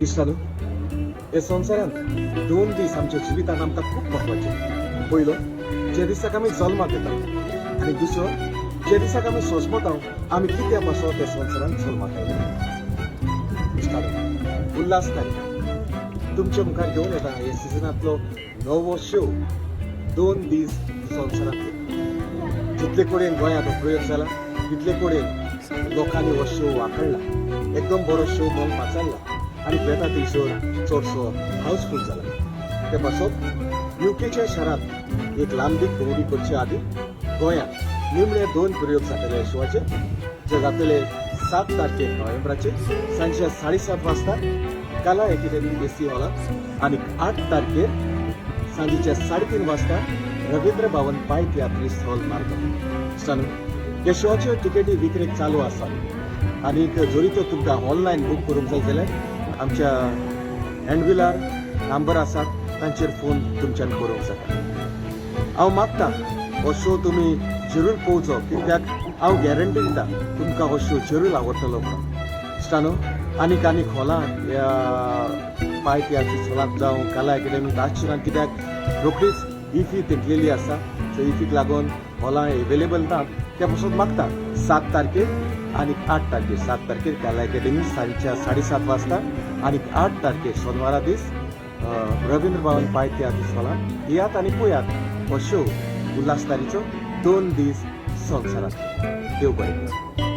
इश्टानो, हे संवसारांत दोन दीस आमच्या जिवितांत आमकां खूब म्हत्वाचे. पयलो, जे दिसाक आमी जल्माक येता आनी दुसरो, जे दिसाक आमी सोंसमता आमी कित्या पासत ते संवसारांत जल्माक आयले. इश्टानो, उल्हास तारी तुमच्या मुखार घेवन येता हे सिजनांतलो नवो शो, दोन दीस संवसारांतले. जितले कडेन गोंयांत हो प्रयोग जाला, तितले कडेन लोकांनी हो शो वाखडला. एकदम बरो शो म्हणून पाचारला आनी वेता थंयसर चडसो हाऊसफूल जाला. ते पासत युकेच्या शारांत एक लांबीक भोंवडी करचे आदी गोंयांत निमणे दोन प्रयोग जातले शोचे, जे जातले 7 तारखेक नोव्हेंबराचे सांजच्या 7:30 वाजता कला एकेडमी एसी हॉलात आनी 8 तारखेर सांजेच्या 3:30 वाजता रवींद्र भवन, पाय तियात्रिस्त हॉल, मार्गांव. इश्टानो, ह्या शोच्यो तिकेटी विक्रेक चालू आसात आनी जरी तर तुमकां ऑनलायन बूक करूंक जाय जाल्यार आमच्या हँडबिलार नंबर आसात, तांचेर फोन तुमच्यान करूंक जाता. हांव मागता, हो शो तुमी जरूर पळोवचो, कित्याक हांव गॅरंटी दिता, तुमकां हो शो जरूर आवडटलो म्हणून. इश्टानो, आनीक आनीक हॉलां ह्या पाय तियात्रिस्त हॉलांत जावं कला एकेडमीत आसची ना, कित्याक रोखडीच इफी तेंकलेली आसा. सो इफीक लागून हॉलां एवेलेबल ना. त्या पासून मागता, 7 तारखेर आनी 8 तारखेर. 7 तारखेर कला एकेडमी सांजच्या 7:30 वाजता आनी 8 तारखेर शेनवारा दीस रवींद्र भवन, पाय तियात्रिस्त हॉलांत येयात आनी पळयात हो शो, उल्हास तारीचो दोन दीस संवसारांतले. देव बरें करूं.